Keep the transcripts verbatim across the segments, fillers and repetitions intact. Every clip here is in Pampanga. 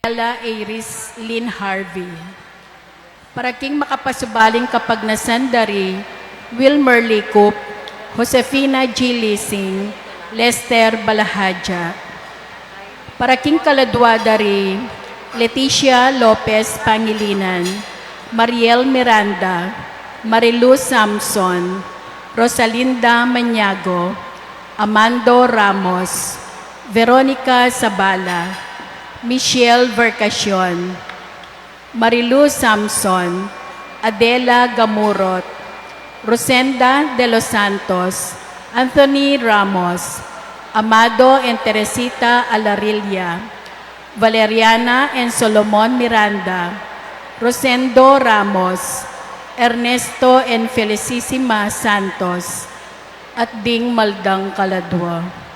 Ayala, Iris Lynn Harvey. Para king makapasubaling kapagnasan da ri Wilmer Licup, Josefina G. Lising, Lester Balahadja. Para king kaladua da ri Leticia Lopez Pangilinan, Mariel Miranda, Marilu Samson, Rosalinda Maniago, Amando Ramos, Veronica Zabala, Michelle Vercacion, Marilu Samson, Adela Gamurot, Rosenda de los Santos, Anthony Ramos, Amado and Teresita Alarilla, Valeriana and Solomon Miranda, Rosendo Ramos, Ernesto and Felicissima Santos, at ding maldang kaladua.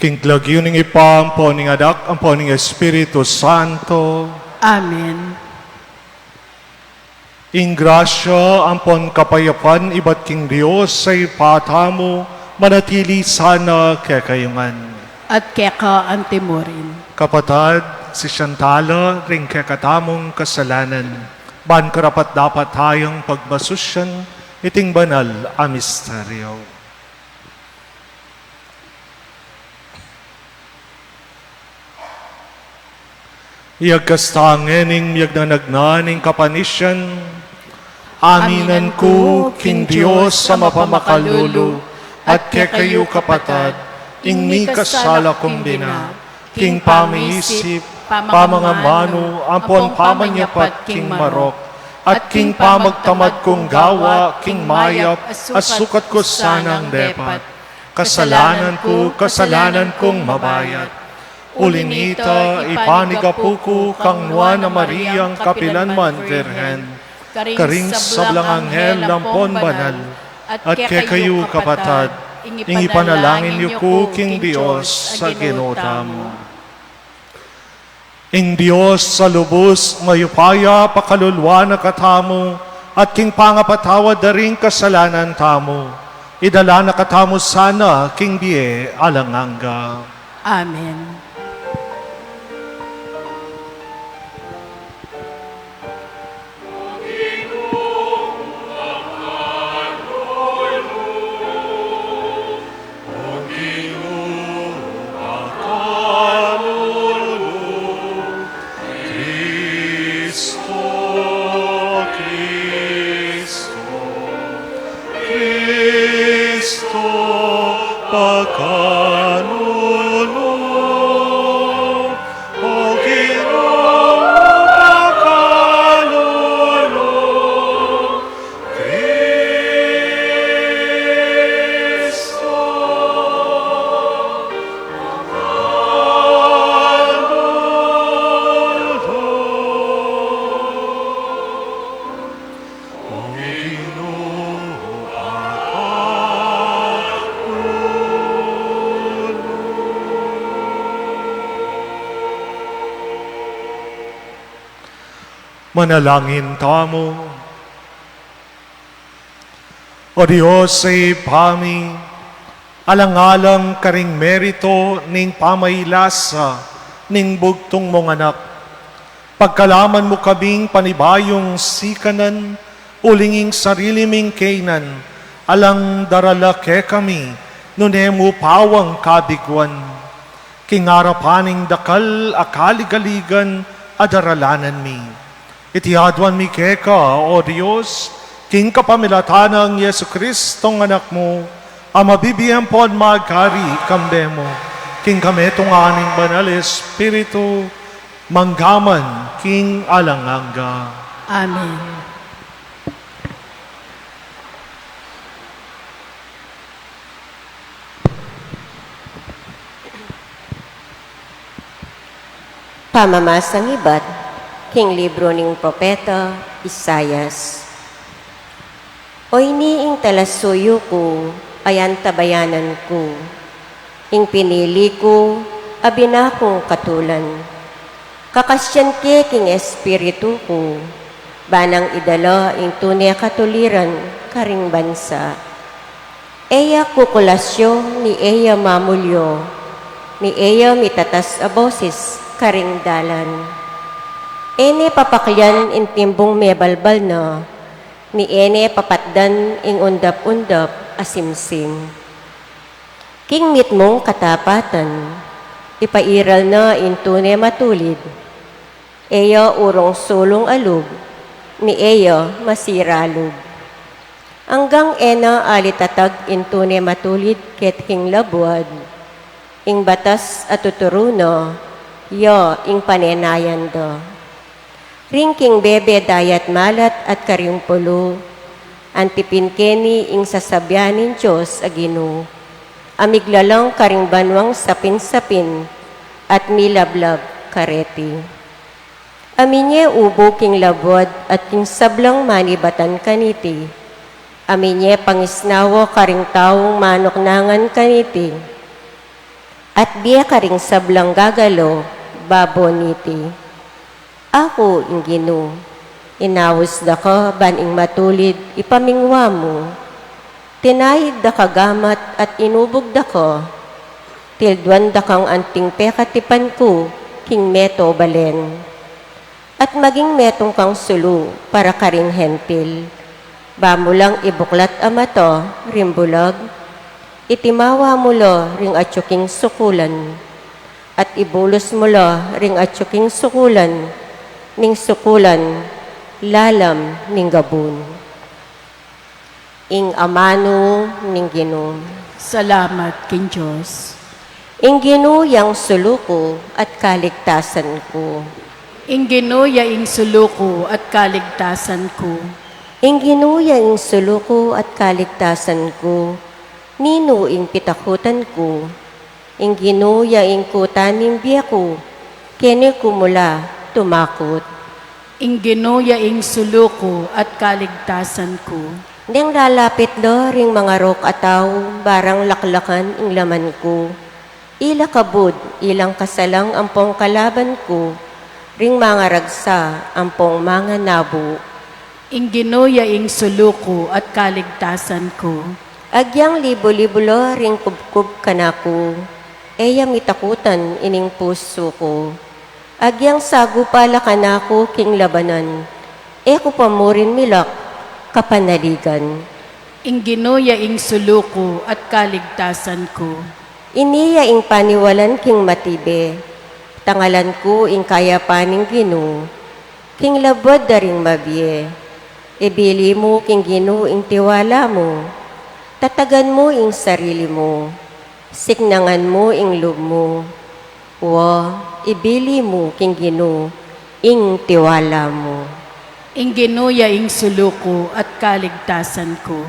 King lagyu ning Ibpa, ampo ning Anak, ampo ning Espiritu Santo. Amen. Ing grasya ampon kapayapan ibat king Dios a Ibpa tamu, manatili sana kekayu ngan. At keka antimurin. Kapatad, sisian tala ring kekatamung kasalanan, ban karapat-dapat tayang pagmasusyan iting banal a misteryo. Iyagkas ta ngening miyagnanagnan ning kapanisian. Aminan ku king Dios a mapamakalulu, at kekayu kapatad, ing mikasala kung bina, king pamiisip, pamangamanu, ampon pamanyapat king marok, at king pamagtamad kung gawa king mayap, a sukat ku sanang depat. Kasalanan ku, kasalanan kung mabayat. Uli nita, ipanigapu ku kang Nuan a Mariang kapilan man Virgen, karing sablang anghel ampon banal, at kekayu kapatad, ing ipanalangin yu ku king Dios a Ginu tamu. Ing Dios a lubus mayupaya pakaluluan na katamu, at king pangapatawad da ring kasalanan tamu, idala na katamu sana king bie alang angga. Amen. Kristo, Kristo, Kristo, pakalulu. O Ginu, pakalulu. Kristo, pakalulu. O Ginu, pakalulu. Manalangin tamu. O Dios a Ibpa mi, alang-alang karing merito ning pamailasa ning bugtung mung Anak, pagkalaman mu kaming panibayung sikanan, uling ing sarili ming kainan, alang darala kekami, nune mu pawang kabiguan. King arapan ning dakal a kaligaligan a daralanan mi, iti aduan mi keka, O Dios, king kapamilatan nang Jesucristong Anak mu, a mabibie ampon magari kambe mu, king kametungan ning Banal Espiritu, mangga man king alang angga. Amen. Pamamasang ibat king libru ning propeta Isaias. Oyni ing talasuyu ku, a antabayanan ku, ing pinili ku, a bina kung katulan. Kakasyan ke king espiritu ku, ba nang idala ing tune katuliran karing bansa. E ya kukulasyu ni e ya mamulyu, ni e ya mitatas a boses karing dalan. E ne papaklian ing timbung mebalbal na, ni e ne papatdan ing undap-undap a simsim. King mitmung katapatan, ipairal na ing tune matulid. E ya urung sulung a lub, ni e ya masira lub. Anggang e na alitatag ing tune matulid ket king labuad, ing batas a tuturu na, ya ing panenayan da. Ring king bebe dayat malat at karing pulu, antipin keni ing sasabian ning Dios a Ginu, a miglalang karing banuang sapin-sapin at milablab kareti. Ami ne ubu king labuad at king sablang manibatan kaniti. Ami ne pangisnawa karing taung manuknangan kaniti. At bie karing sablang gagalo babo niti. Aku ing Ginu, inaus da ka ban ing matulid ipamingwa mu. Tinayid da ka gamat at inubug da ka. Tilduan da kang anting pekatipan ku king meto balen. At maging metung kang sulu para karing Hentil. Ba mu lang ibuklat a mata ring bulag, itimawa mu la ring atyu king sukulan, at ibulus mu la ring atyu king sukulan, ning sukulan lalam ning gabun. Ing amanu ning Ginu. Salamat king Dios. Ing Ginu yang sulu ku at kaligtasan ku. Ing Ginu ya ing sulu ku at kaligtasan ku. Ing Ginu ya ing sulu ku at kaligtasan ku. Ninu ing pitakutan ku? Ing Ginu ya ing kuta ning bie ku, keni ku mu la tumakut? Ing Ginu ya ing sulu ku at kaligtasan ku. Neng lalapit la ring mangarok a tau, barang laklakan ing laman ku. Ila kabud, ilang kasalang ampong kalaban ku, ring mangaragsa ampong manganabu. Ing Ginu ya ing sulu ku at kaligtasan ku. Agyang libu-libu la ring kubkub kanaku, e ya mitakutan ining pusu ku. Agyang sagupa la kanaku king labanan, e ku pa murin milak kapanaligan. Ing Ginu ya ing sulu ku at kaligtasan ku. Ini ya ing paniwalan king matibe, tangalan ku ing kayapan ning Ginu. King labad da ring mabie, ibili mu king Ginu ing tiwala mu, tatagan mu ing sarili mu, siknangan mu ing lub mu, wa, ibili mu king Ginu ing tiwala mu. Ing Ginu ya ing sulu ku at kaligtasan ku.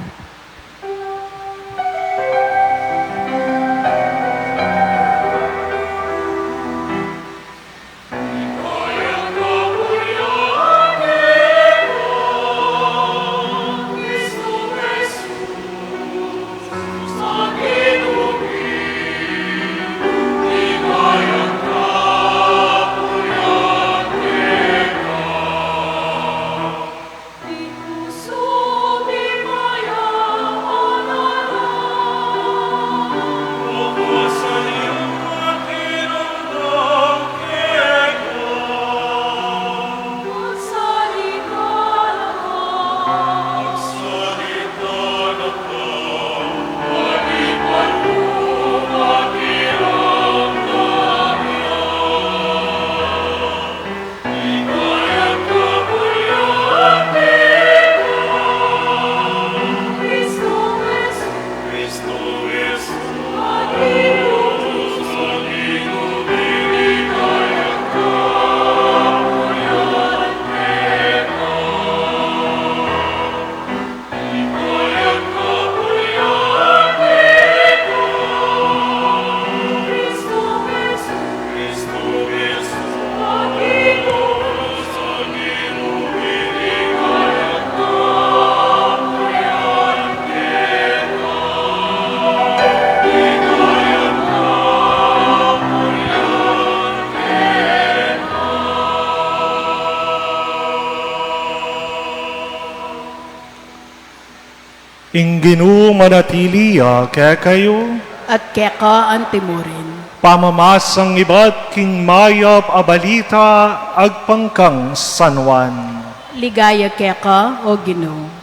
Ing Ginu manatili ya kekayu. At keka anti mu rin. Pamamasang ibat king mayap a balita agpang kang San Juan. Ligaya keka, O Ginu.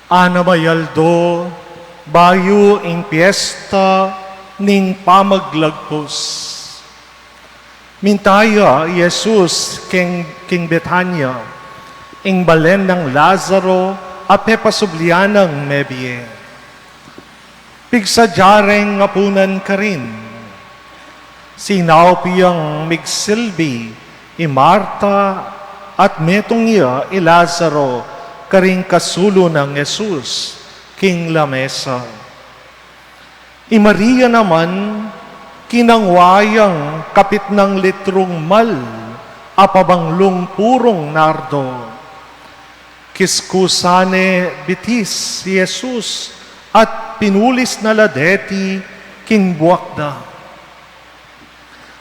Anam a aldo, bayu ing piesta ning pamaglagpus. Minta ya i Jesus king, king Betania, ing balen nang Lazaro a pepasublian nang mebie. Pigsadya reng apunan karin. Sinaup yang migsilbi i Marta At metung ya i Lazaro karing kasulu nang Jesus king lamesa. I Maria naman, kinangwa yang kapitnang litrung mal a pabanglung purung nardo. Kiskusan ne bitis i Jesus at pinulis na la deti king buak da.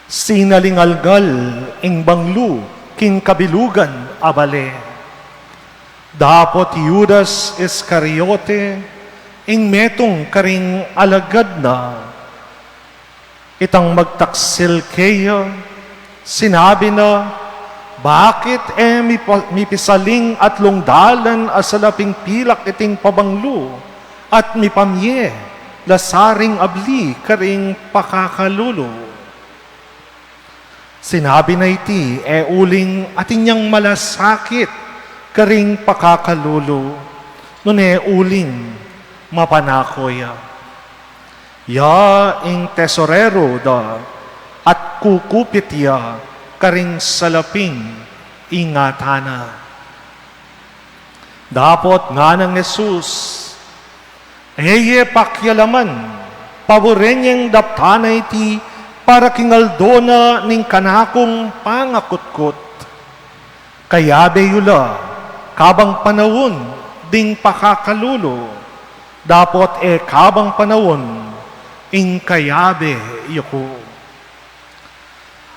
Sinalingalngal ing banglu king kabilugan a bale. Dapot i Judas Iscariote, ing metung karing alagad na, itang magtaksil keya, sinabi na, "Bakit e mipa-, mipisaling atlung dalan a salaping pilak iting pabanglu at mipamie la saring abli karing pakakalulu?" Sinabi na iti e uling atin yang malasakit karing pakakalulu, nune uling mapanako ya. Ya ing tesorero da at kukupit ya karing salaping ingatan na. Dapot ngana nang Jesus, "E ye pakialaman, paburen yeng daptan na iti para king aldo na ning kanakung pangakutkut. Kayabe yu la kabang panaun ding pakakalulu, dapot e kabang panaun ing kayabe yu ku."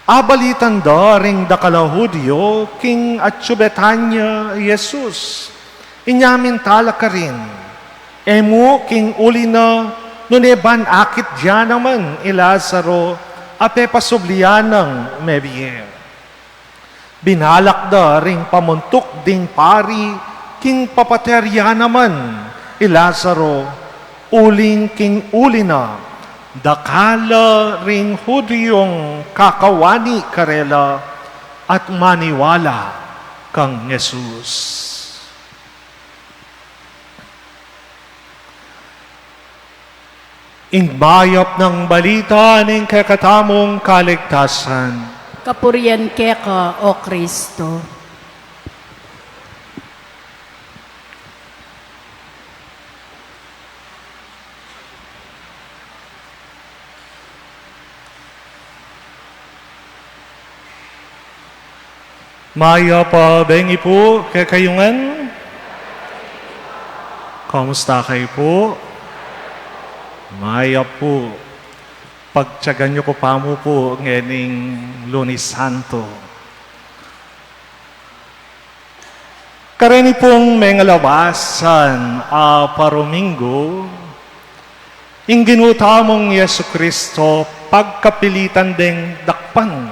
Abalitan da ring dakal a Judio king atsu Betania i Jesus. Inya minta la karin, "E mu king uli na, nune ban akit ya naman i Lazaro a pepasublian nang mebie?" Binalak da ring pamuntuk ding pari king papatay ya naman i Lazaro, uling king uli na, dakal la ring Judiong kakawani karela at maniwala kang Jesus. Ing mayap nang balita ning kekatamung kaligtasan. Kapurian keka, O Kristo. Mayap a bengi pu kekayu ngan. Kamusta kayu pu? Mayap pu. Pagtiyagan yu ku pa mu pu ngening Lunes Santo. Kareni pung mengalawasan a paruminggu, ing Ginu tamung Jesucristo pagkapilitan deng dakpan,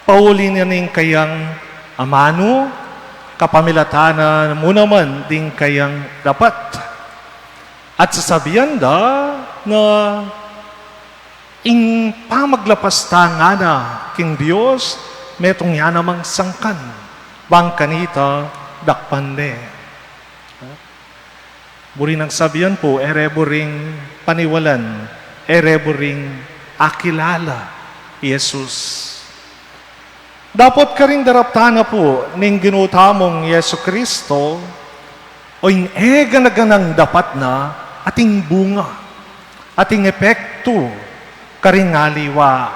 pauli na ning kayang amanu, kapamilatan na mu naman ding kayang dapat. At sasabian da na ing pamaglapas ta ngana king Dios, metung ya namang sangkan, bang kanita dakpan ne. Buri nang sabian pu, e re buring paniwalan, e re buring akilala i Jesus. Dapot karing daraptan na pu ning Ginu tamung Jesucristo, o ing e gana-ganang dapat na, ating bunga, ating epektu karing aliwa,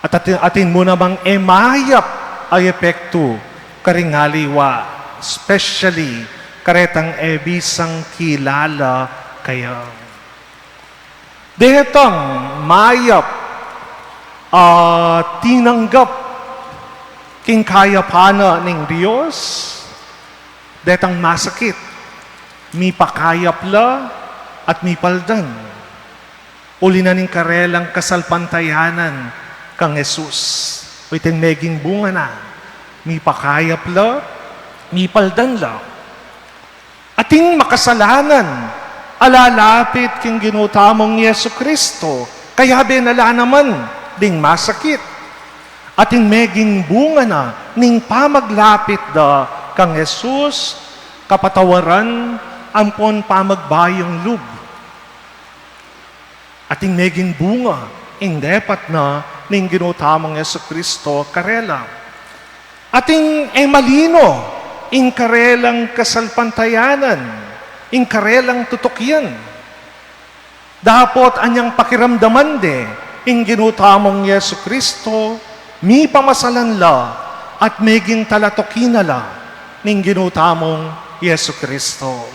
at atin, atin mu namang e mayap a epektu karing aliwa, especially karetang e bisang kilala kaya. Detang mayap a tinanggap king kayapan na ning Dios, detang masakit, mipakayap la at mipaldan. Uli na ning karelang kasalpantayanan kang Jesus. O iting meging bunga na, mipakayap la, mipaldan la. Ating makasalanan a lalapit king Ginu tamung Jesucristo, kayabe na la naman ding masakit. Ating meging bunga na ning pamaglapit da kang Jesus, kapatawaran ampon pamagbayung lub. Ating meging bunga ing depat na ning Ginu tamung Jesucristo karela. Ating e malino ing karelang kasalpantayanan, ing karelang tutukian. Dapot anyang pakiramdaman de ing Ginu tamung Jesu Cristo, mipamasalan la at meging talatuki na la ning Ginu tamung Jesu Cristo.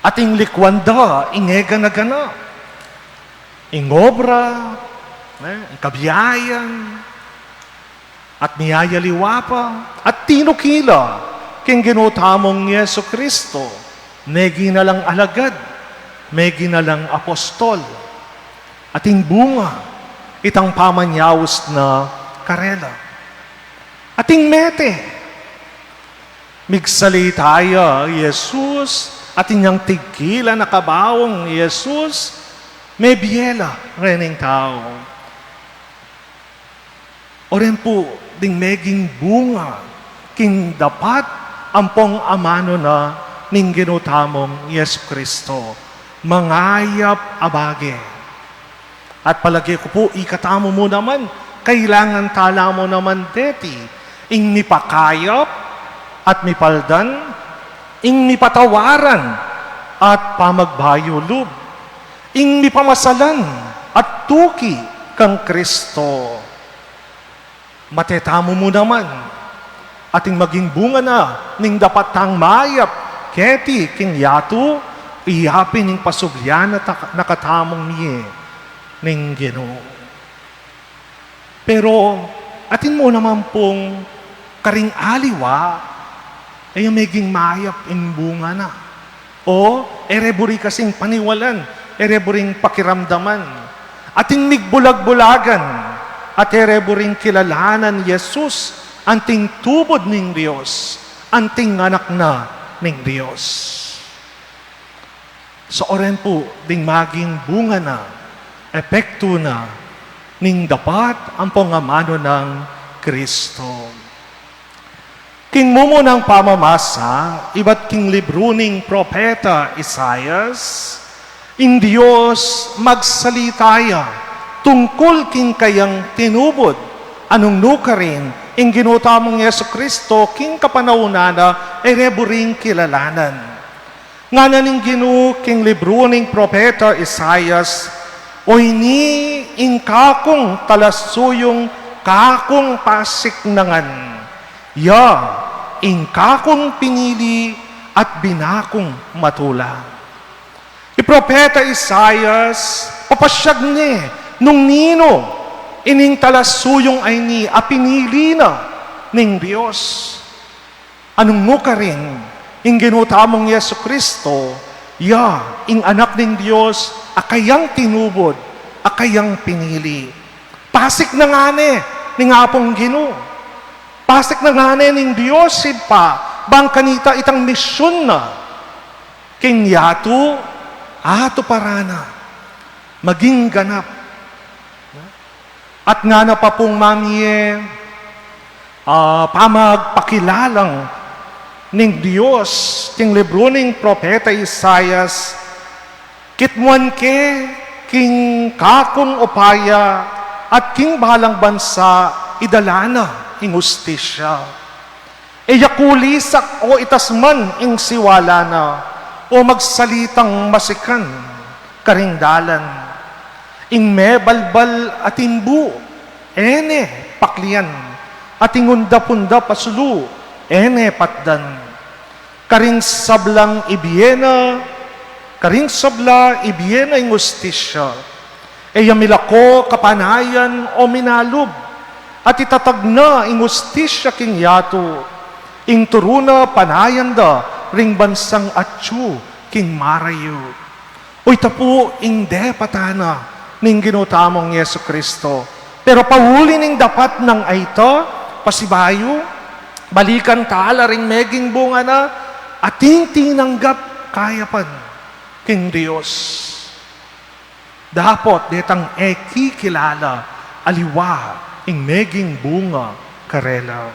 Ating likuan da ing e gana-gana, ing obra, eh, ing kabiayan, at miyayaliwa pa, at tinuki la king Ginu tamung Jesu Cristo, meging na lang alagad, meging na lang apostol, ating bunga itang pamanyaus na karela. Ating mete, migsalita ya i Jesus, ating yang tigkilan a kabaung i Jesus, mebie la reng tau. Oren pu ding meging bunga king dapat ampong amanu na ning Ginu tamung Jesu Cristo, mangayap a bage. At palage ku pu, ikatamu mu naman, kailangan tala mu naman deti, ing mipakayap at mipaldan, ing mipatawaran at pamagbayu lub, ing mipamasalan at tuki kang Cristo. Matetamu mu naman, ating maging bunga na ning dapat tang mayap keti king yatu, iya pin ing pasublian na ta-, na katamung mie ning Ginu. Pero atin mu naman pung karing aliwa, e ya meging mayap ing bunga na. O, e re buri kasing paniwalan, e re buring pakiramdaman. Ating migbulag-bulagan, at e re buring kilalanan i Jesus, anting tubud ning Dios, anting anak na ning Dios. Sa oren pu ding maging bunga na, epektu na, ning dapat ampong amanu nang Cristo. King mumunang pamamasa, ibat king libru ning propeta Isaias, ing Dios magsalita ya tungkul king kayang tinubud, a nung nukarin ing Ginu tamung Jesu Cristo king kapanaunan na e re buring kilalanan. Ngana ning Ginu king libru ning propeta Isaias, "Oyni ing kakung talasuyung, kakung pasiknangan, ya ing kakung pinili at binakung matula." I propeta Isaias, papasyag ne nung ninu ining talasuyung a ini a pinili na ning Dios. A nung nukarin ing Ginu tamung Jesu Cristo, ya ing Anak ning Dios a kayang tinubud, a kayang pinili. Pasik na ngane ning Apung Ginu. Pasik na ngane ning Dios Ibpa, bang kanita itang misyun na king yatu, atuparan na, maging ganap. At ngana pa pung mamie, ah, pamagpakilalang ning Dios king libru ning propeta Isaias, kitmuan ke king kakung upaya at king balang bansa idala na ing hustisya. E ya kulisak o itas man ing siwala na, o magsalitang masikan karing dalan. Ing mebalbal a timbu, e ne paklian, at ing undap-undap a sulu, e ne patdan. Karing sablang ibie na, karing sabla ibie na ing hustisya. E ya milako kapanayan o minalub, at itatag na ing hustisya king yatu. Ing turu na panayan da ring bansang atyu king marayu. Oyta pu ing depatan na ning Ginu tamung Jesu Cristo. Pero pauli ning dapat nang ayta, pasibayu, balikan tala ring meging bunga na, ating tinanggap kayapan king Dios. Dapot detang e kikilala aliwa ing meging bunga karela.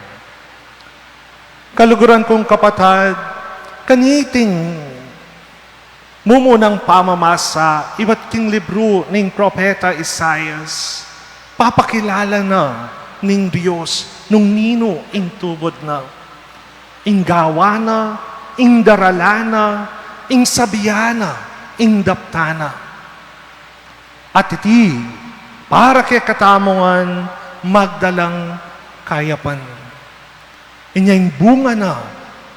Kaluguran kung kapatad, kaniting mumunang pamamasa ibat king libru ning propeta Isaias, papakilala na ning Dios nung ninu ing tubud na, ing gawa na, ing daralan na, ing sabian na, ing daptan na. At iti, para kekatamu ngan magdalang kayapan. Inya ing bunga na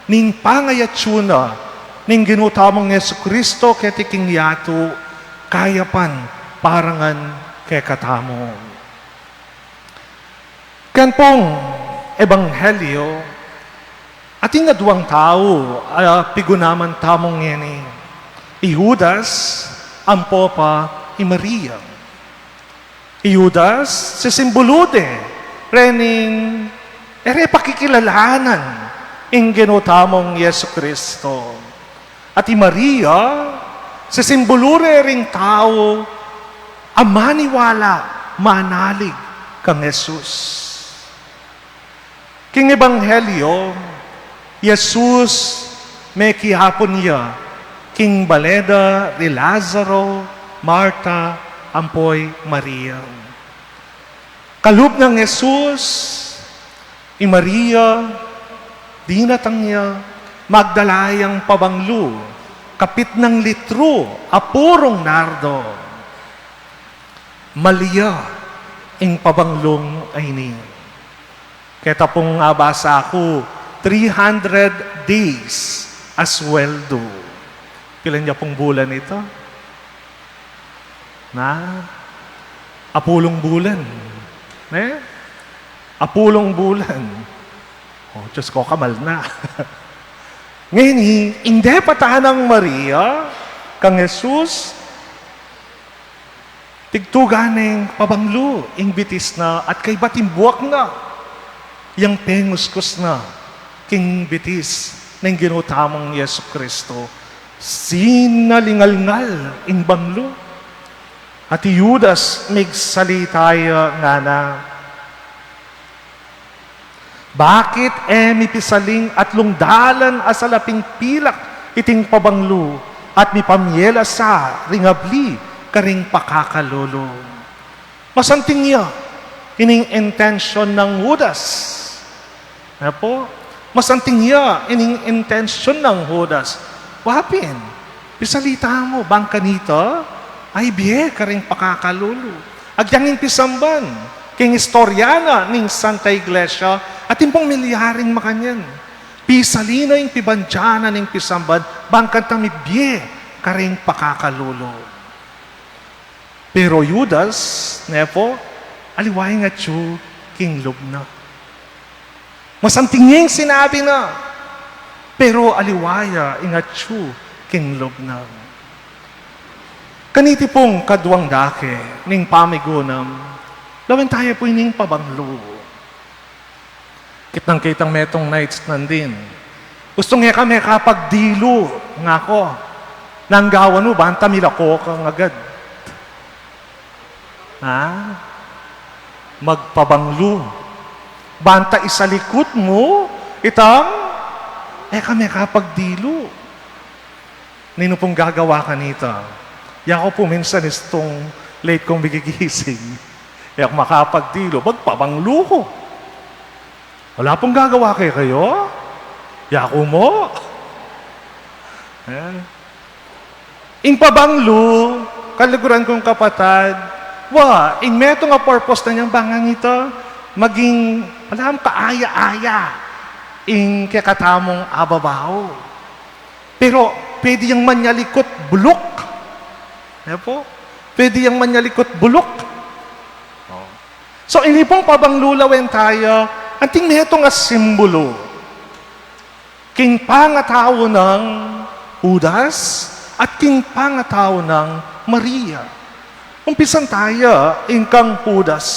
ning pangayatsu na ning Ginu tamung Jesucristo keti king yatu, kayapan para ngan kekatamu. Ken pung ebanghelyo, atin aduang tau a pigunaman tamu ngeni, i Judas ampo pa i Maria. I Judas, sisimbulu de rening e re pakikilalanan ing Ginu tamung Jesucristo. At i Maria, sisimbulu re ring tau a maniwala, manalig kang Jesus. King ebanghelyo, Jesus mekiapun ya king bale da ri Lazaro, Marta, ampo i Maria. Kalub nang Jesus, i Maria, dinatang ya, magdala yang pabanglu, kapit nang litru a purung nardo. Mali ya ing pabanglung a ini. Keta pung abasa ku, three hundred days a sweldu. Pilan ya pung bulan ita? Na? Apulung bulan. Ne? Apulung bulan. O, Diyos ko, kamal na. Ngeni, ing depatan nang Maria kang Jesus, tigtugan neng pabanglu ing bitis na at kaybat ing buak na, yang penguskus na king bitis ning Ginu tamung Jesucristo. Sinalingalngal ing banglu. At i Judas migsalita ya ngana, "Bakit e mi pisaling atlung dalan a salaping pilak iting pabanglu at mipamye la sa ring abli karing pakakalulu?" Masanting ya ining intensyon nang Judas. Apo? Masanting ya ining intensyon nang Judas. Wa pin, pisalita mu bang kanita a ibie karing pakakalulu. Agyang ing pisamban king istorya na ning Santa Iglesia, atin pung milyaring makanyan. Pisalin na ing pibandian na ning pisamban bang kanita mibie karing pakakalulu. Pero Judas, ne pu, aliwa ya ing atyu king lub na. Masanting ya ing sinabi na, pero aliwa ya ing atyu king lub na. Kaniti pung kaduang dake ning pamigunam, lawen taya pu ining pabanglu. Kitang-kitang metung knights nandin. Gustung e ka mekapagdilu, ngaku. Nanu ing gawan mu, banta milako kang agad? Ha? Magpabanglu. Banta isalikut mu itang e ka mekapagdilu. Ninu pung gagawa kanita? Yaku pu minsan istung late kung migigising. E aku makapagdilu, magpabanglu ku. Ala pung gagawa kekayu? Yaku mu. Eh? Ing pabanglu, kaluguran kung kapatad, wa, ing metung a purpose na niyan bang kanita maging, alam, kaaya-aya ing kekatamung ababau. Pero pwede yang manyalikut buluk. Ne pu? Pwede yang manyalikut buluk. O. So, ini pung pabanglu, lawen taya, anting metung a simbulu king pangatau nang Judas at king pangatau nang Maria. Umpisan taya ing kang Judas.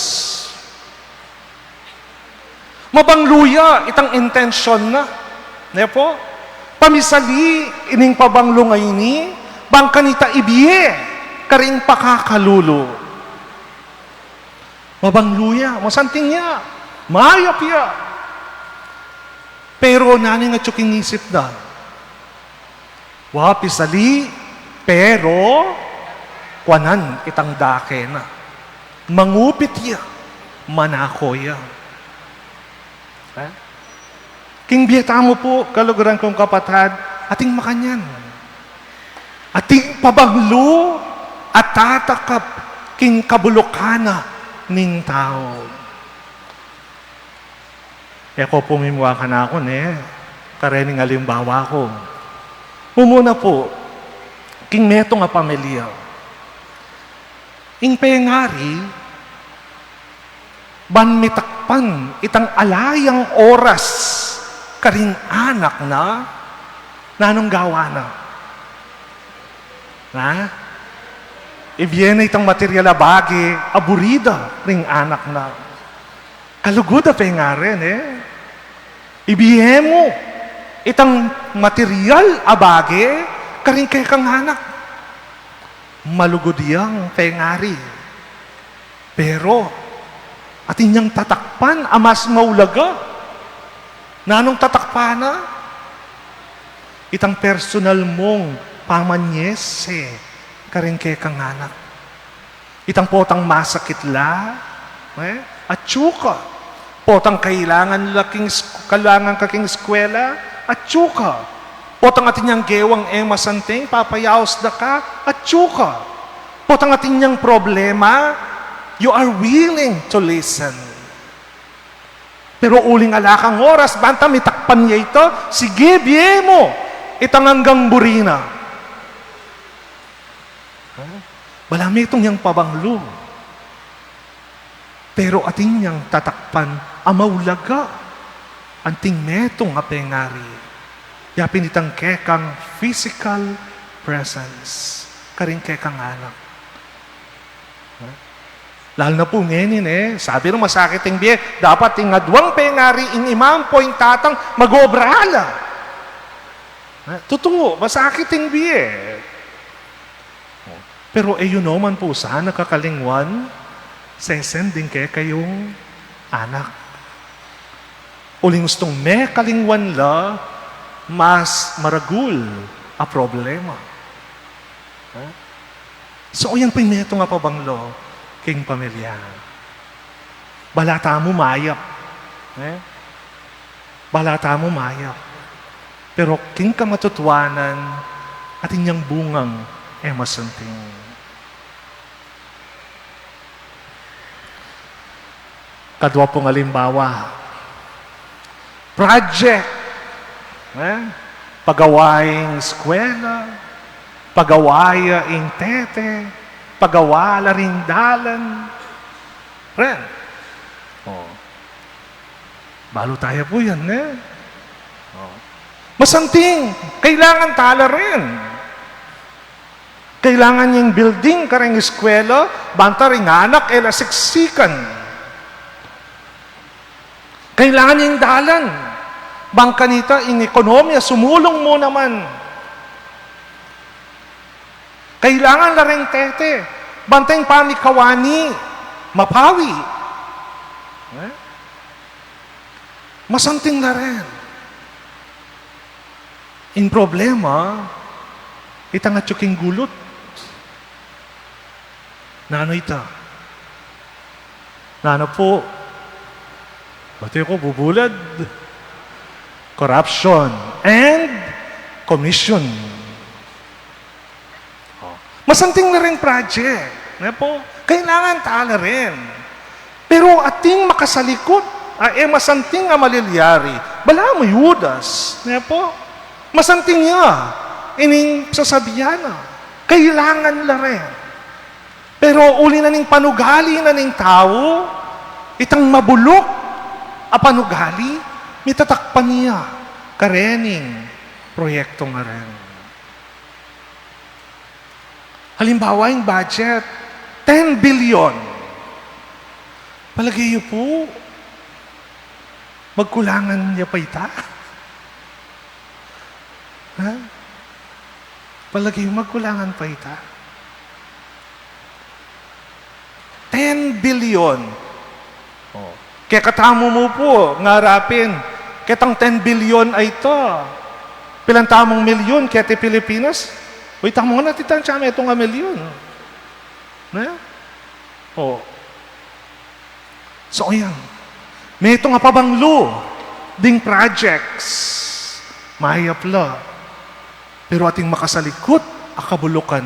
Mabanglu ya itang intensyon na. Ne pu? Pamisali ining pabanglu a ini, bang kanita ibie karing pakakalulu. Mabanglu ya, masanting ya, mayap ya. Pero nanu ing atyu king isip na? Wa, pisali, pero kuanan itang dake na. Mangupit ya, manako ya. King bie tamu pu, kaluguran kung kapatad, ating makanyan. Ating pabanglu a tatakap king kabulukan na ning tau. E ko pu mimua kanaku ne, karening alimbawa ku. Mumuna pu, king metung a pamilya. Ing pengari, ban mitakpan itang ala yang oras karing anak na, nanung gawa na? Na? Ibie na itang material a bage a buri da ring anak na. Kalugud a pengari, ne? Ibie mu itang material a bage karing kekang anak. Malugud yang pengari. Pero, atin yang tatakpan a mas maulaga. Nanung tatakpan na? Itang personal mung pamanyese karing kekang anak. Itang potang masakit la, e, atyu ka. Potang kailangan la king es-, kailangan ka king eskwela, atyu ka. Potang atin yang gewang e masanting, papayaus da ka, atyu ka. Potang atin yang problema, you are willing to listen. Pero uling ala kang oras, banta mitakpan ya ita, sige, bie mu itang anggang buri na. Ha? Balamu metung yang pabanglu. Pero atin yang tatakpan a maulaga, anting metung a pengari. Ya pin itang kekang physical presence karing kekang anak. Ha? Lalu na pu ngeni, e, sabi nung masakit ing bie, dapat ing aduang pengari, ing ima ampo ing tata, mag-obra la. Ha? Tutu, masakit ing bie. Pero e yu naman pu sana kakalingwan, sesen ding kekayung anak. Uling ustung mekalingwan la, mas maragul a problema. Ha? So, yan pu ing metung a pabanglu king pamilya. Bala tamu mayap. E? Bala tamu mayap. Pero king kamatutuanan, atin yang bungang e masanting. Kadwa pung alimbawa, project, e? Pagawa ing eskwela, pagawa ya ing tete, pagawa la ring dalan. Ren. O. Balu taya pu yan, e? O. Masanting, kailangan tala rin. Kailangan yang building karing eskwela, banta ring anak e la siksikan. Kailangan yang dalan, bang kanita ing ekonomiya sumulung mu naman. Kailangan la ring tete, banta ing pamikawani mapawi. E? Masanting la rin. Ing problema, itang atyu king gulut. Nanu ita? Nanu pu? Bati ku bubulad. Corruption and commission. O. Masanting la ring project, ne pu? Kailangan tala rin. Pero ating makasalikut a e masanting a malilyari, balamu i Judas, ne pu? Masanting ya ining sasabian na. Kailangan la rin. Pero uli na ning panugali na ning tau, itang mabuluk a panugali, mitatakpan ya karening proyektu a ren. Halimbawa, ing budget, ten billion. Palagay yu pu, magkulangan ya pa ita? Ha? Palagay yu, magkulangan pa ita? Ten billion. O. Kekatamu mu pu, ngarapin, ketang ten billion a ita, pilan tamung milyun keti Pilipinas? Uy, tamu na titan siya, metung a milyun. Ne? O. So, ayan. Metung a pabanglu ding projects, mayap la. Pero ating makasalikut a kabulukan,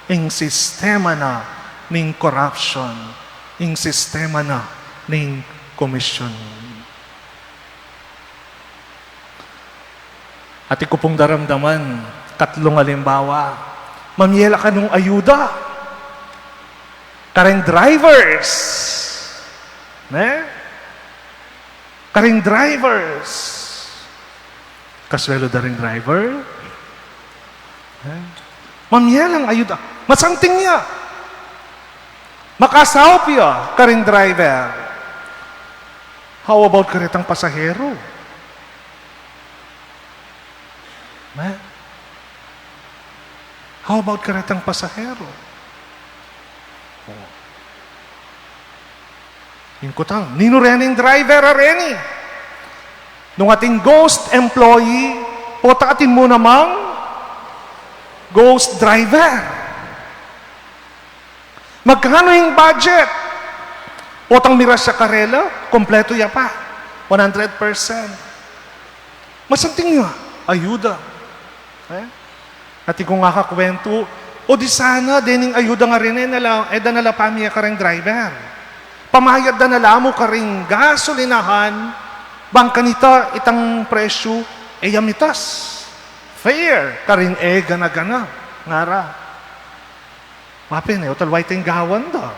ing sistema na ning corruption, ing sistema na ning komisyon. Atin ku pung daramdaman, katlung alimbawa, mamie la kanung ayuda. Karing drivers. Ne? Karing drivers. Kasweldo da ring driver? Ne? Mamie lang ayuda. Masanting ya. Makasaup ya karing driver. How about karetang pasahero? Ne? How about karetang pasahero? Oh. Ing kutang, ninu reni ing driver a reni? Nung atin ghost employee, pota atin mu namang ghost driver. Magkanu ing budget? Potang miras ya karela, kompletu ya pa. One hundred percent. Masanting ya, ayuda. Eh? Atin kung akakwentu, o di sana, dening ayuda nga reni, e da na la pamie karing driver. Pamayad da na la mu karing gasolinahan, bang kanita itang presyu, e ya mitas. Fair, karing e gana-gana, ngara. Mapin e, o talway ting gawan da.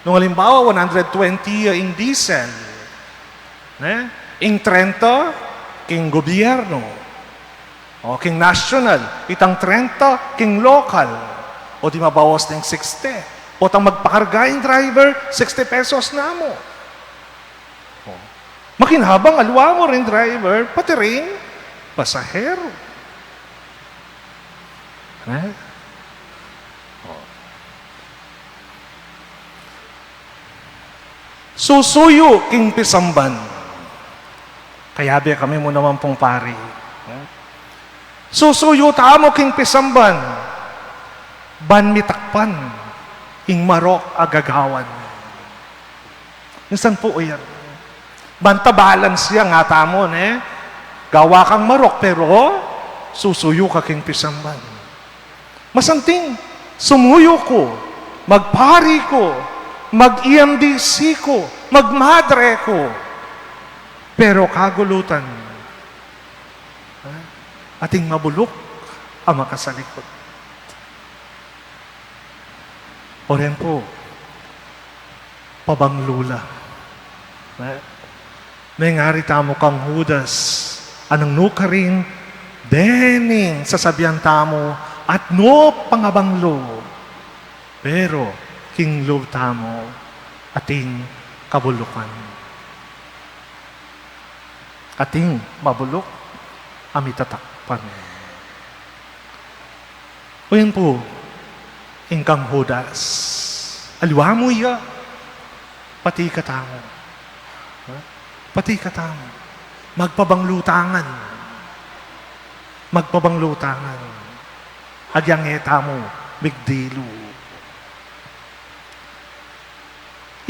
Nung alimbawa, one hundred twenty ya ing diesel. Ne? Ing trenta, king gobyerno. O king national, itang trenta, king lokal. O di mabawas ning sixty. Potang magpakarga ing driver, sixty pesos na mu. O. Makinabang aliwa mu ring driver, pati ring pasahero. Eh? O. Susuyu king pisamban. Kayabe kami mu naman pung pari. Eh? Susuyu tamu king pisamban. Ban mitakpan ing marok a gagawan. Minsan pu, o yan. Banta balance ya, ngatamu, ne? Gawa kang marok, pero susuyu ka king pisamban. Masanting, sumuyu ku, magpari ku, mag-E M D C ku, magmadre ku. Pero kagulutan, ha? Ating mabuluk a makasalikut. O ren pu, pabanglu la. Ne? Mengari tamu kang Judas, a nung nukarin, dening sasabian tamu, atyu pang abanglu. Pero, king lub tamu, ating kabulukan. Ating mabuluk a mitatakpan. O yan pu, ing kang Judas. Aliwa mu ya, pati katamu. Ha? Pati katamu. Magpabanglu tangan. Magpabanglu tangan. Agyang e tamu migdilu.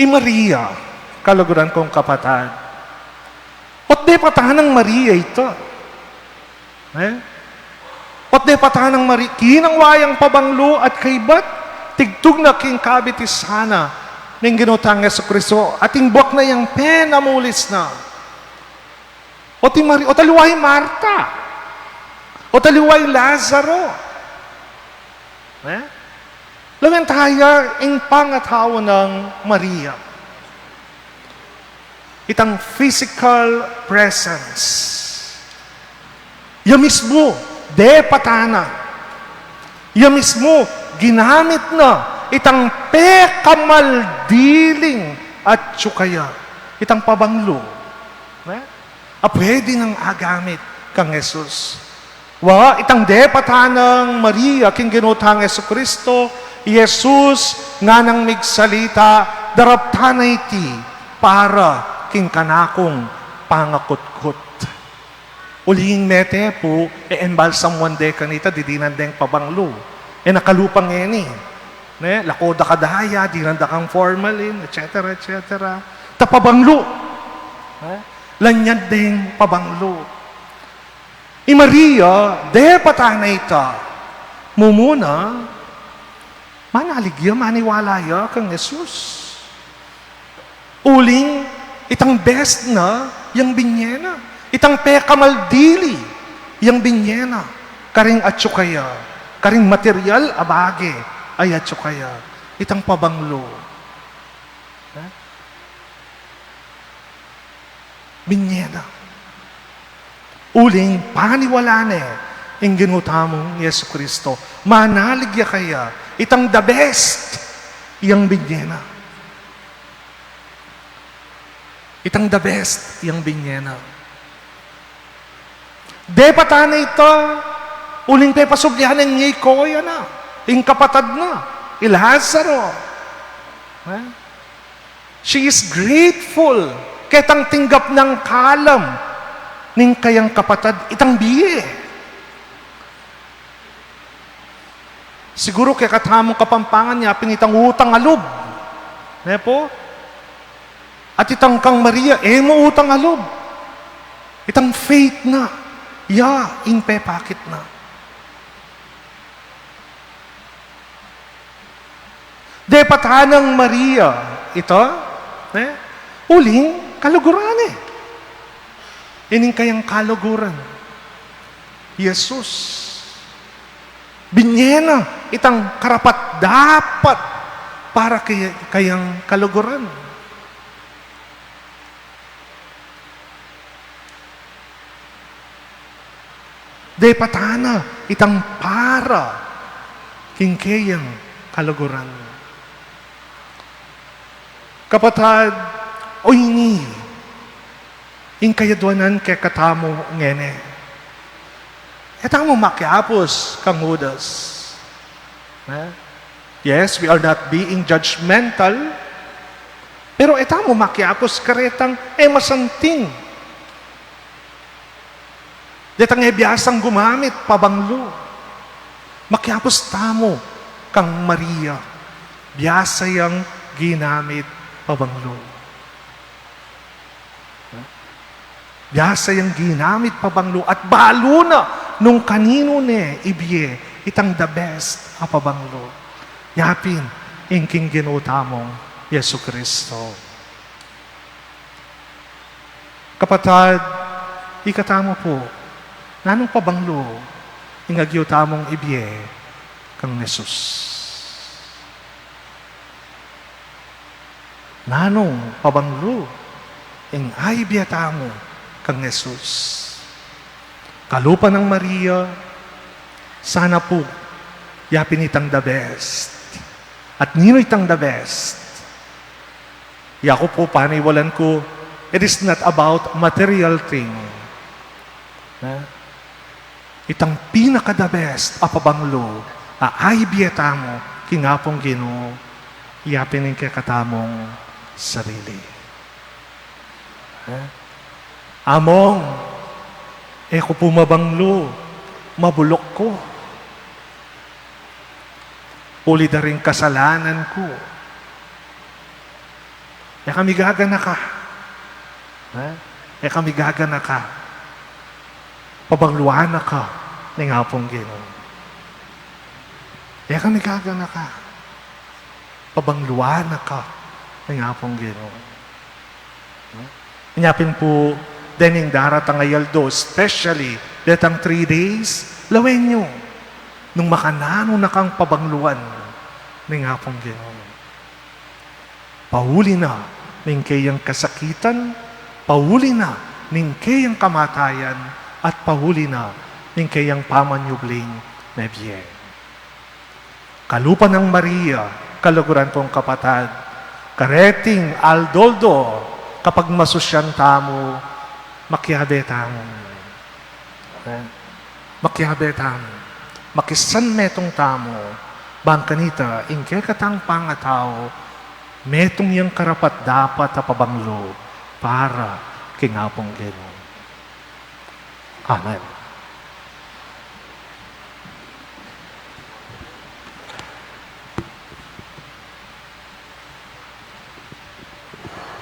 I Maria, kaluguran kung kapatad. Ot de pa tanang Maria ita. Eh? Ot de pa tanang Maria, kinang wayang pabanglu at kaybat, tigtug na king kabitisan na ning Ginu tang Jesucristo, at ing buak na yang penamulis na. Ot i Mari-, ot aliwa i Marta. Ot aliwa i Lazaro. Eh? Lawen taya ing pangatau nang Maria. Itang physical presence. Ya mismu, depatan na. Ya mismu, ginamit na itang pekamaldiling atyu kaya, itang pabanglu. Ne? A pwede nang agamit kang Jesus. Wa, itang depatan nang Maria king Ginu tang Jesucristo, i Jesus nganang migsalita, daraptan na iti para king kanakung pangakutkut. Uling mete pu, e embalsamuan de kanita, didinan deng pabanglu. E nakalupa ngeni. Ne? Lako da kadaya, dinan da kang formalin, et cetera, et cetera. Ta pabanglu. Ne? Lanyad deng pabanglu. I Maria, depat a na ita, mumuna, manalig ya, maniwala ya kang Jesus. Uling itang best na yang binye na. Itang pekamaldili yang binye na. Karing atsu kaya, karing material a bage a atsu kaya. Itang pabanglu. Ha? Binye na. Uling paniwalan ne ing Ginu tamung Jesucristo. Manalig ya kaya, itang the best yang binye na. Itang the best yang binye na. Depat a na ita, uling pepasublian ne ing iko ya na, ing kapatad na, i Lazaro. Ha? She is grateful ketang tinggap nang kalam ning kayang kapatad itang bie. Siguru kekatamung Kapampangan ya pin itang utang a lub. Ne pu? At itang kang Maria, e mu utang a lub. Itang faith na, ya ing pepakit na. Depat a nang Maria ita, ne? Uling kaluguran ne. Ining kayang kaluguran, Jesus. Binye na itang karapat-dapat para kay-, kayang kaluguran. Depat a na itang para king keyang kaluguran. Kapatad, o ini ing kayadwanan kekatamu ngeni. E tamu makiapus kang Judas. Ha? Yes, we are not being judgmental, pero e tamu makiapus karetang e masanting. Detang e biasang gumamit pabanglu. Makiapus tamu kang Maria. Biasa yang ginamit pabanglu. Biasa yang ginamit pabanglu at balu na nung kaninu ne ibie itang the best a pabanglu. Ya pin ing king Ginu tamung Jesucristo. Kapatad, ikatamu pu, nanung pabanglu ing agyu tamung ibie kang Jesus? Nanung pabanglu ing aibie tamu kang Jesus? Kalupa nang Maria, sana pu, ya pin itang the best. At ninu itang the best? Yaku pu, paniwalan ku, it is not about material thing. Ha? Itang pinaka-the best a pabanglu a aibie tamu king Apung Ginu, ya pin ing kekatamung sarili. Ha? Among, e ku pu mabanglu, mabuluk ku. Uli da ring kasalanan ku. E ka migaganaka. Ha? E ka migaganaka. Pabangluan na ka ning Apung Ginu. E ka migaganaka. Pabangluan na ka ning Apung Ginu. Inya pin pu, dening daratang a aldo, especially detang three days, lawen yu nung makananu na kang pabangluan ning Apung Ginu. Pauli na ning keyang kasakitan, pauli na ning keyang kamatayan, at pauli na ning keyang pamanyubling mebie. Kalupa nang Maria, kaluguran kung kapatad, kareting aldo-aldo kapagmasusyan tamu, makiabe tamu. Eh, makiabe tamu. Makisanmetung tamu. Bang kanita, ing kekatang pangatau, metung yang karapat-dapat a pabanglu para king Apung Ginu. Amen.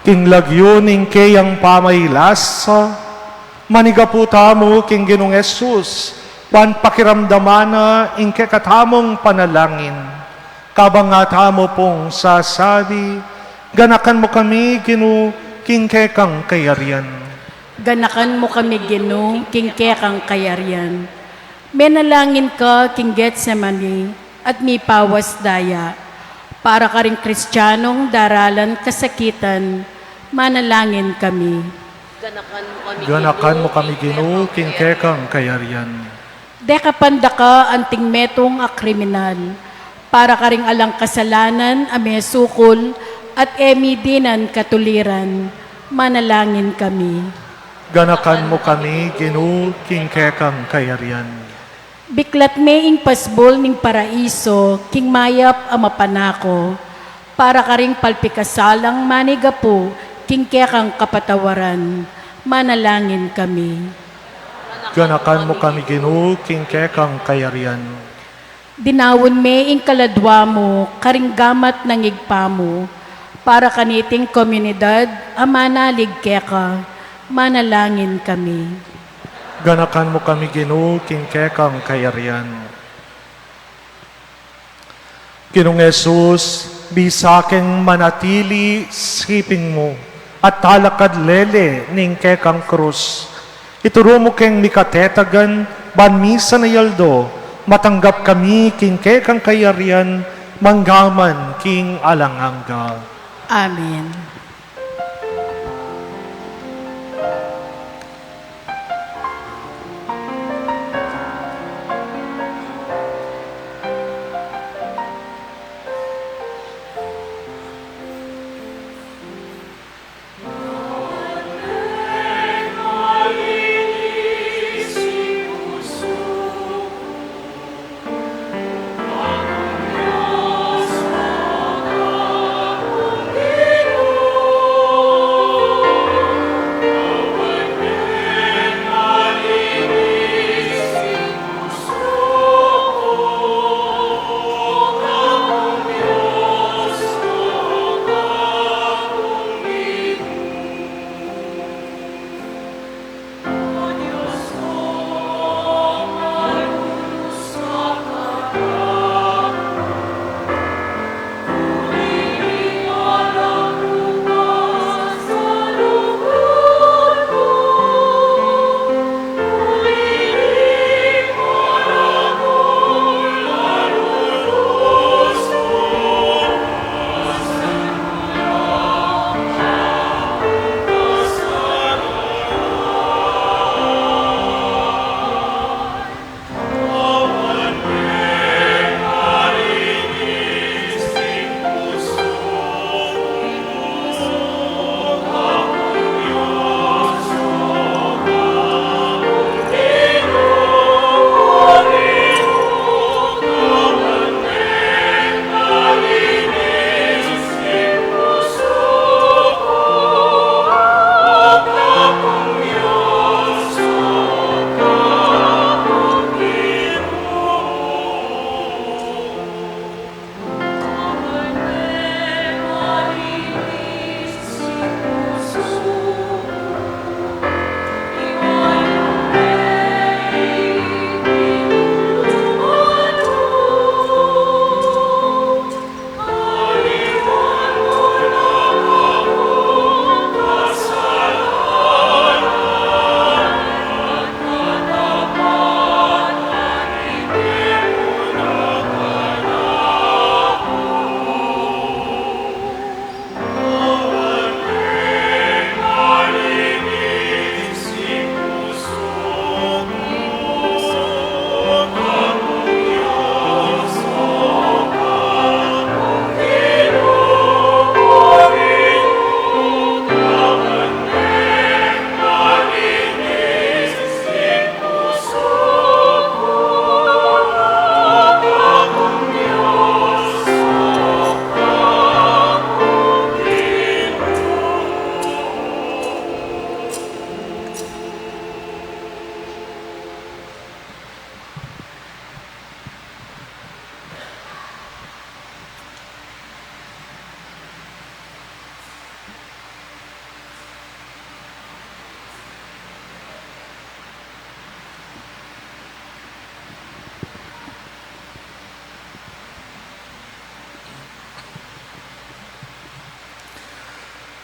King lagyu ning keyang pamailasa, manigapu tamu king Ginung Jesus, ban pakiramdaman na ing kekatamung panalangin. Kabang nga tamu pung sasabi, "Ganakan mu kami, Ginu, king kekang kayarian." Ganakan mu kami, Ginu, king kekang kayarian. Menalangin ka king Getsemani at mipawas daya. Para karing Kristianong daralan kasakitan, manalangin kami. Ganakan mu kami, Ginu, king kekang kayarian. Dekapan da ka anting metung a kriminal, para karing alang kasalanan a mesukul at e midinan katuliran, manalangin kami. Ganakan mu kami, Ginu, king kekang kayarian. Biklat me ing pasbul ning paraiso king mayap a mapanako, para karing palpikasalang manigapu king kekang kapatawaran, manalangin kami. Ganakan mu kami, Ginu, king kekang kayarian. Dinaun me ing kaladwa mu karing gamat nang Ibpa mu, para kaniting komunidad a manalig keka, manalangin kami. Ganakan mu kami, Ginu, king kekang kayarian. Ginung Jesus, bisa keng manatili siping mu at talakad lele ning kekang krus. Ituru mu keng mikatetagan, ban misan a aldo, matanggap kami king kekang kayarian, manggaman king alang angga. Amen.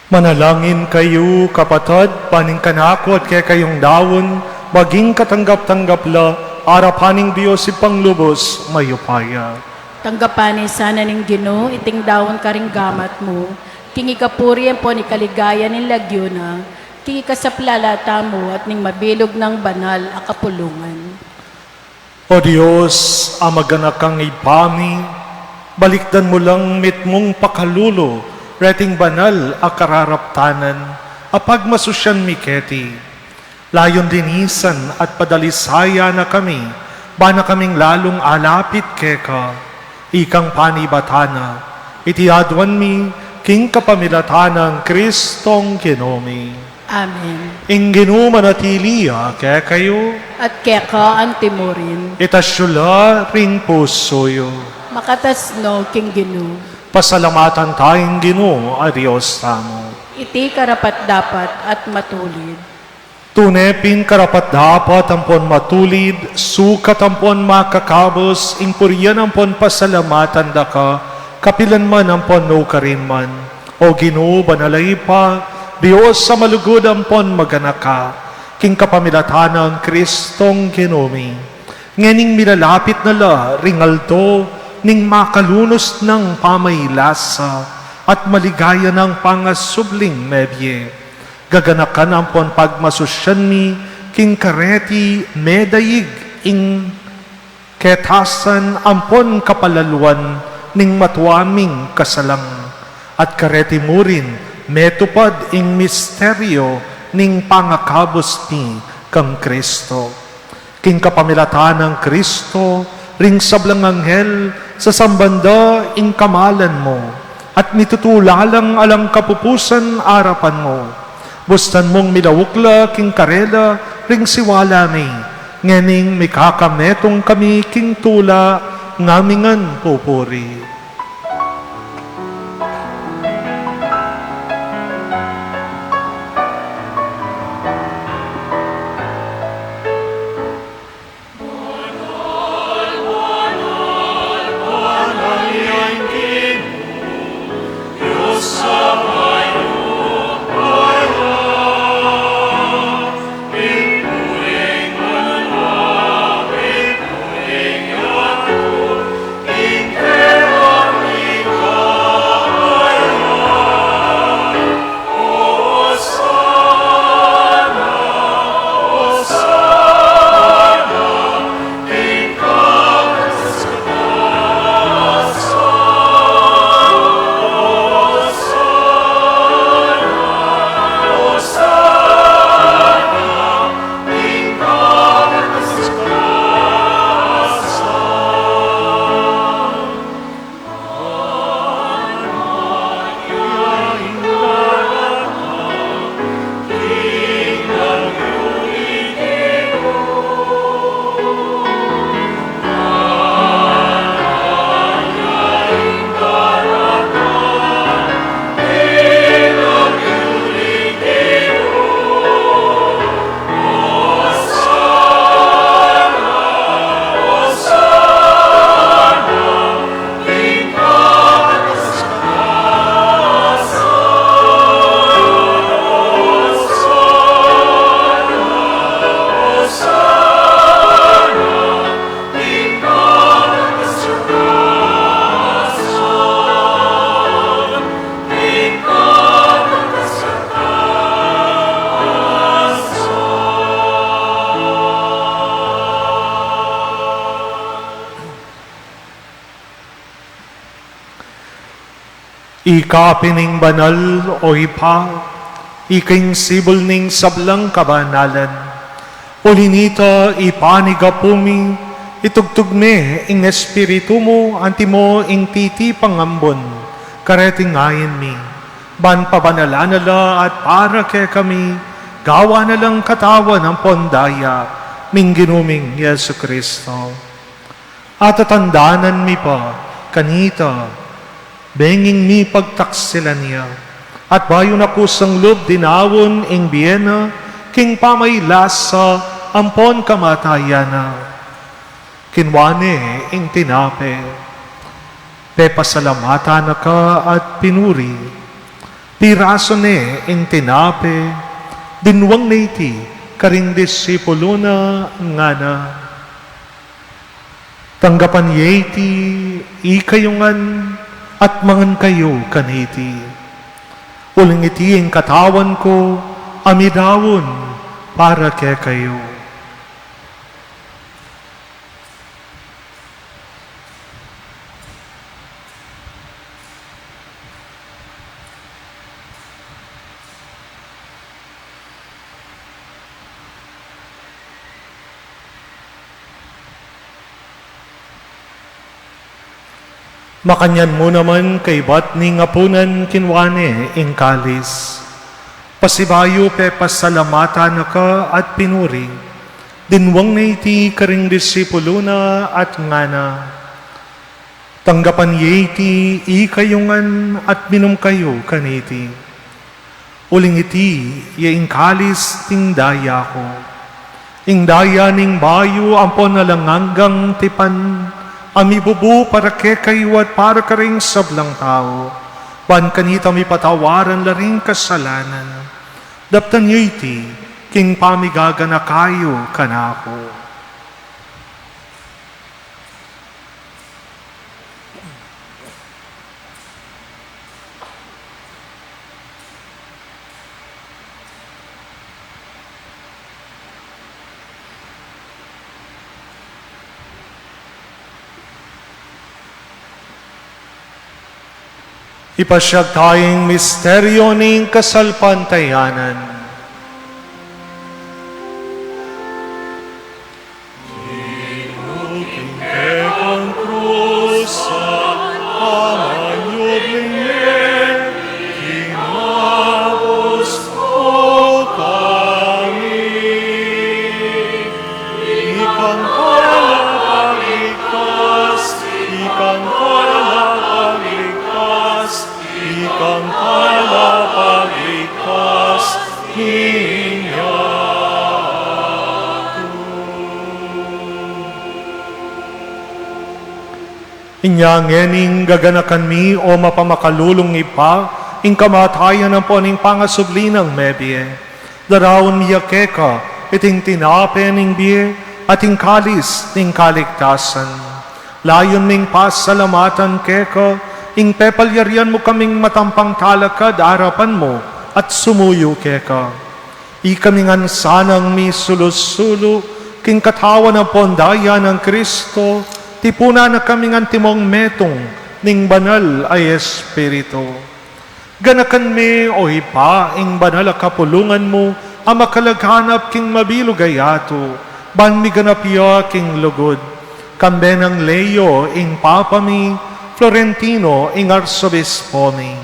Manalangin kayu, kapatad, ban ing kanaku at kekayung daun maging katanggap-tanggap la arapan ning Dios Ibpang lubos mayupaya. Tanggapan na sana ning Ginu iting daun karing gamat mu, king ikapuri ampon ikaligaya ning lagyu na, king ikasaplala tamu at ning mabilug nang banal a kapulungan. O Dios, a maganaka king Ibpa mi, balikdan mu lang mitmung pakalulu reting banal a kararaptanan a pagmasusyan mi keti. Layun linisan at padalisayan na kami, ban na kaming lalung alapit keka. Ikang panibatan na, iti aduan mi, king kapamilatan nang Kristong Ginu mi. Amen. Ing Ginu manatili ya kekayu. At keka antimurin. Itas yu la ring pusu yu. Makatas no king Ginu. Pasalamatan ta ing Ginu a Dios tamu. Iti karapat-dapat at matulid. Tune pin karapat-dapat ampon matulid, sukat ampon makakabus, ing purian ampon pasalamatan da ka, kapilan man ampon nukarin man. O Ginu, banal a Ibpa, Dios a malugud ampon maganaka, king kapamilatan nang Kristong Ginu mi. Ngening milalapit na la ring aldo ning makalunus nang pamaylasa at maligaya nang pangasubling mebie. Gaganakan ampon pagmasusyan mi king kareti medaig ing ketasan ampon kapalaluan ning matua ming kasalang, at kareti murin metupad ing misteryu ning pangakabus mi kang Kristo. King kapamilatan nang Kristo, ring sablang anghel, sasamban da ing kamalan mu, at mitutula lang alang kapupusan arapan mu. Bustan mung milauk la king karela ring siwala mi, ngening mikakametung kami king tula ngamingan pupuri. Ika pin ing banal, o Ibpa, ika ing sibul ning sablang kabanalan. Uli nita, Ibpa, ning gapu mi, itugtug me ing Espiritu mu antimo king titipang ambun kareting ain mi, ban pabanalan na la at para kekami gawan na lang katawan ampon daya ning Ginu ming Jesucristo. Atatandanan mi pa kanita, benging mipagtaksilan ya, at bayu na kusang lub dinaun ing bie na king pamaylasa ampon kamatayan na. Kinua ne ing tinape, pepasalamatan na ka at pinuri, Pirasu ne ing tinape, dinwang na iti karing disipulu na, ngana: Tanggapan ye iti ikayu ngan at mangan kayu kaniti. Uling iti ing katawan ku a midaun para kekayu. Makanyan mu naman kaibat ning apunan kinua ne ing kalis. Pasibayu pepasalamatan na ka at pinuri. Dinwang na iti karing disipulu na at ngana: Tanggapan ye iti ikayu ngan at minum kayu kaniti. Uling iti ya ing kalis ning daya ku, ing daya ning bayu ampon alang anggang tipan, a mibubu para kekayu at para karing sablang tau, ban kanita mipatawaran la ring kasalanan. Daptan yu iti king pamigaganaka yu kanaku. Ipasiag taya ing misteryu ning kasalpantayanan. King kekang krus, a manyubling mie, kinabus mu kami. Ikang palapagligtas, ikang palapagligtas, ikang palapagligtas, inya. Inya ngening gaganakan mi, o mapamakalulung Ibpa, ing kamatayan ampon ing pangasubli nang mebie, daraun mi ya keka iting tinape ning bie at ing kalis ning kaligtasan. Layun ming pasalamatan keka ing pepalyarian mu kaming matampang talakad arapan mu at sumuyu keka. Ikami ngan sanang misulu-sulu king katawan ampon daya nang Kristo, tipunan na kaming antimong metung ning Banal a Espiritu. Ganakan me, o Ibpa, ing banal a kapulungan mu a makalaganap king mabilug a yatu, ban miganap ya king lugud. Kambe nang Leo ing Papa mi, Florentino ing Arsobispo mi,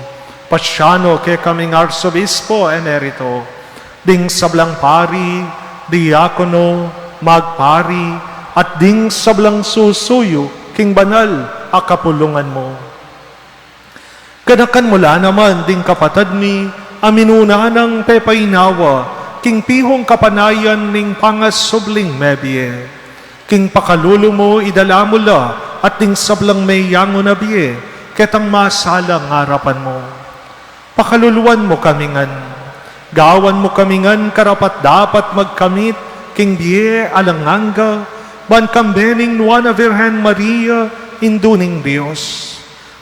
Paciano kekaming Arsobispo Emerito, ding sablang pari, diakono, magpari, at ding sablang susuyu king banal a kapulungan mu. Ganakan mu la naman ding kapatad mi a minuna nang pepainawa king pihung kapanayan ning pangasubling mebie. King pakalulu mu idala mu la at ding sablang meyangu na bie ketang masalang arapan mu. Pakaluluan mu kami ngan. Gawan mu kami ngan karapat-dapat magkamit king bie alang angga, ban kambe ning Nuan a Virgen Maria, Indu ning Dios,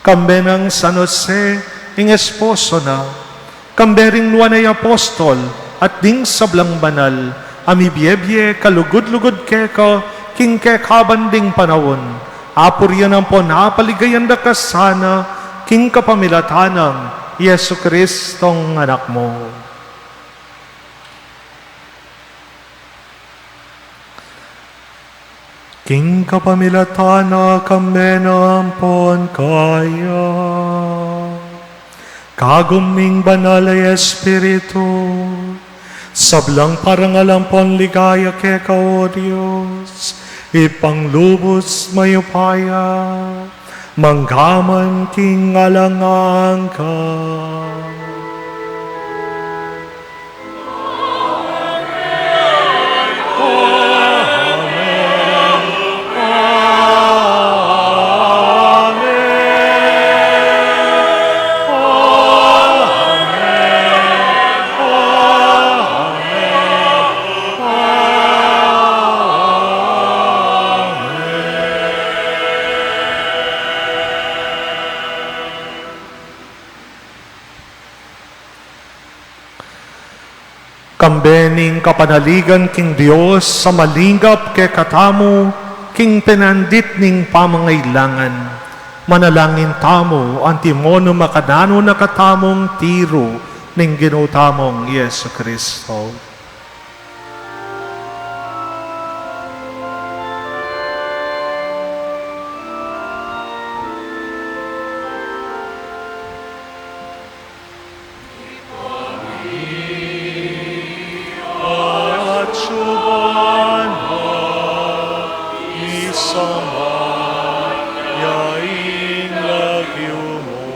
kambe nang San Jose, ing esposo na, kambe ring nuan a apostol at ding sablang banal a mibie-bie kalugud-lugud keka king kekaban ding panaun, apurian ampon apaligayan da ka sana king kapamilatan nang Jesu-Cristong Anak mu. King kapamilatan na, kambe na ampon kaya, kagum ning Banal a Espiritu, sablang parangal ampon ligaya keka, o Dios, Ibpang lubus mayupaya, manggaman king alang angga. Ning kapanaligan king Dios a malingap kekatamu, king penandit ning pamangailangan. Manalangin tamu, antimo nung makananu na katamung tiru ning Ginu tamung Jesucristo. At suban na isama ya ing lagyu mu.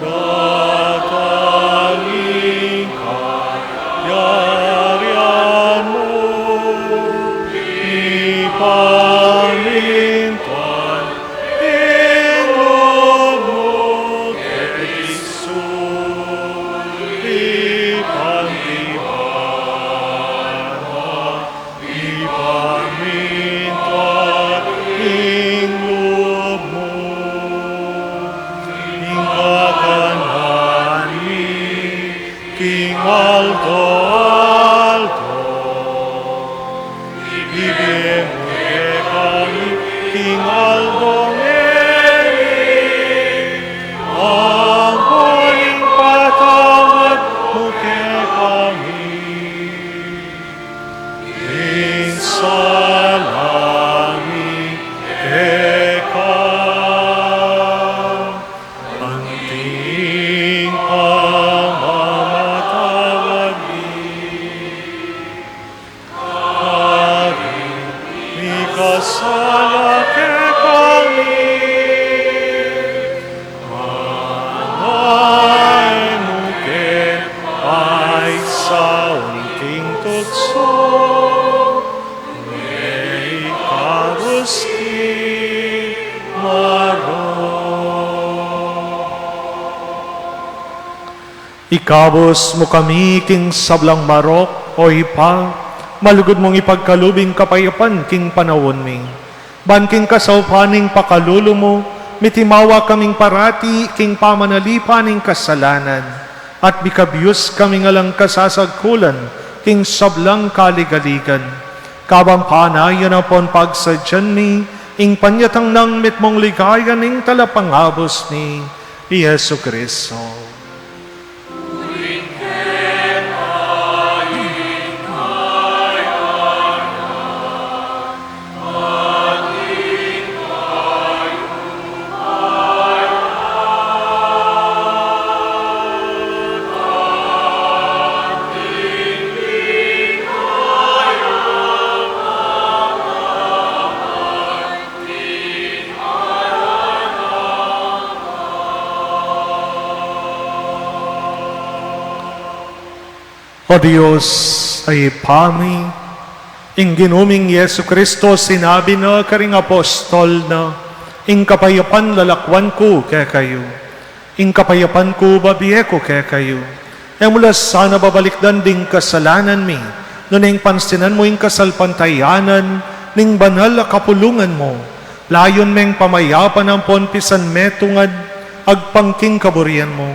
Datang ing kayarian mu, ipamintuan ing lub mu keti sulip anti banua, ipamintuan ing lub mu. Ing kakanan mi king aldo-aldo ibie mu kekami king aldo ngeni, ampo ing patawad mu kekami ing sala mi keka, anti ing pamamatawad mi karing mikasala kekami. Manga e mu ke paisaul king tuksu, nune ikabus king marok. Ikabus mu kami king sablang marok, O Ibpa, malugud mung ipagkalub ing kapayapan king panaun mi. Ban king kasaupan ning pakalulu mu, mitimawa kaming parati king pamanalipan ning kasalanan, at mikabius kaming alang kasasagkulan king sablang kaligaligan. Kabang panayan ampon pagsadyan mi ing panyatang nang mitmung ligaya ning Talapangabus mi, i Jesucristo. O Dios, a Ibpa mi, ing Ginu ming Jesucristo sinabi na karing apostol na, "Ing kapayapan lalakwan ku kekayu, ing kapayapan ku bibie ku kekayu." E mu la sana babalikdan ding kasalanan mi, nune ing pansinan mu ing kasalpantayanan ning banal a kapulungan mu. Layun meng pamayapan ampon pisanmetungan agpang king kaburian mu.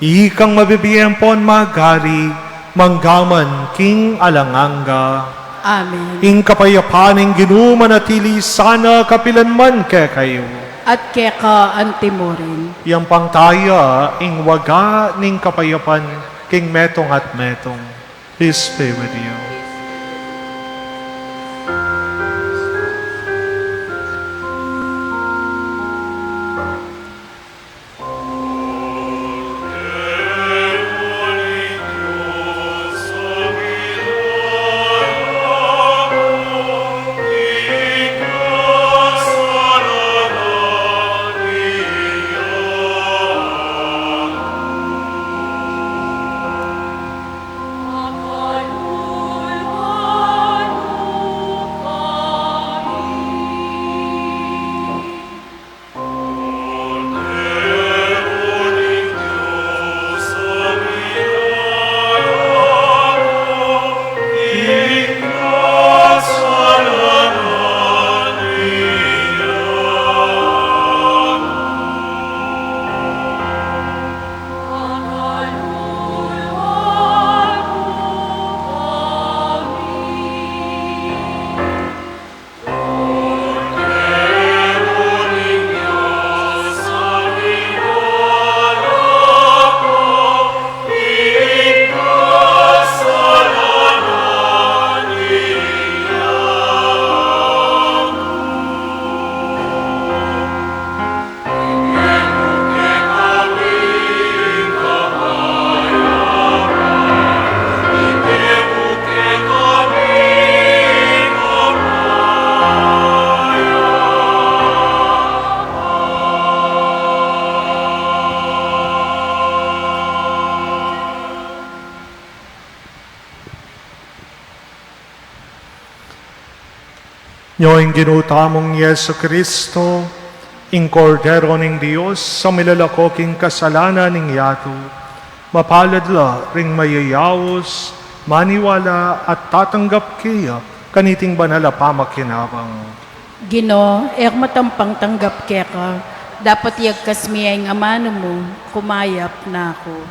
Ikang mabibie ampon magari, mangga man king alang angga. Amen. Ing kapayapan ning Ginu manatili sana kapilan man kekayu. At keka anti murin. Yampang taya ing waga ning kapayapan king metung at metung. Peace be with you. Nyo ing Ginu tamung Jesu Kristo, ing Kordero ning Dios, a milalako king kasalanan ning yatu. Mapalad la ring mayayaus, maniwala at tatanggap keya kaniting banal a pamakinabang. Ginu, e ku matampang tanggap keka, dapot yagkas mi ya ing amanu mu, kumayap na ku.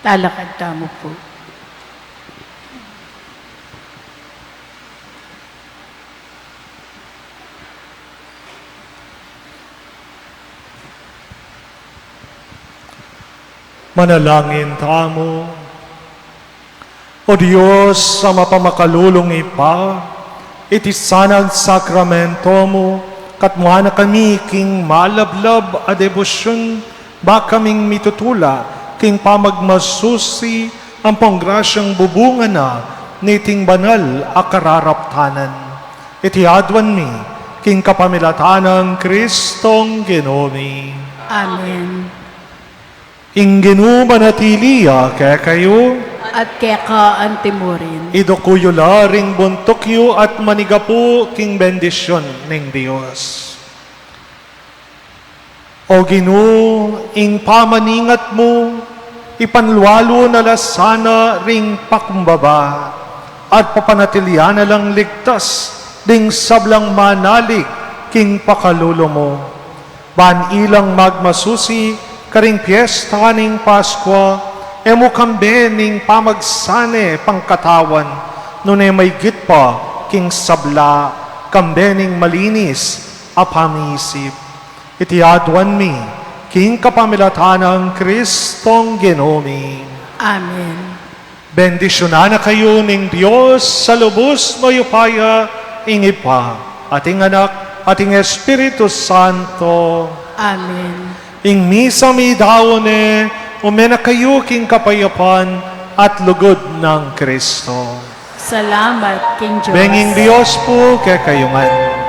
Lalakad tamu pu. Manalangin tamu. O Dios, a mapamakalulung Ibpa, iti sanang sakramento mu, katmuan na kami king malablab a debosyun, ba kaming mitutula king pamagmasusi ampong grasyang bubungan na niting banal a kararaptanan. Iti aduan mi king kapamilatan nang Kristong Ginu mi. Amen. Ing Ginu manatili ya kekayu. At keka antimurin. Iduku yu la ring buntuk yu at manigapu king bendisyun ning Dios. O Ginu, ing pamaningat mu, ipanlualu na la sana ring pakumbaba, at papanatilian na lang ligtas ding sablang manalig king pakalulu mu. Ban ilang magmasusi karing piesta ning Paskua, e mu kambe ning pamagsane pangkatawan, nune maygit pa king sabla, kambe ning malinis a pamiisip. Iti aduan mi king kapamilatan nang Kristong Ginu mi. Amen. Bendisyunan na kayu ning Dios a lubus mayupaya, ing Ibpa, at ing Anak, at ing Espiritu Santo. Amen. Ing misa meyari ne, ume na kayu king kapayapan at lugud nang Kristo. Salamat king Dios. Beng ing Dios pu kekayu ngan.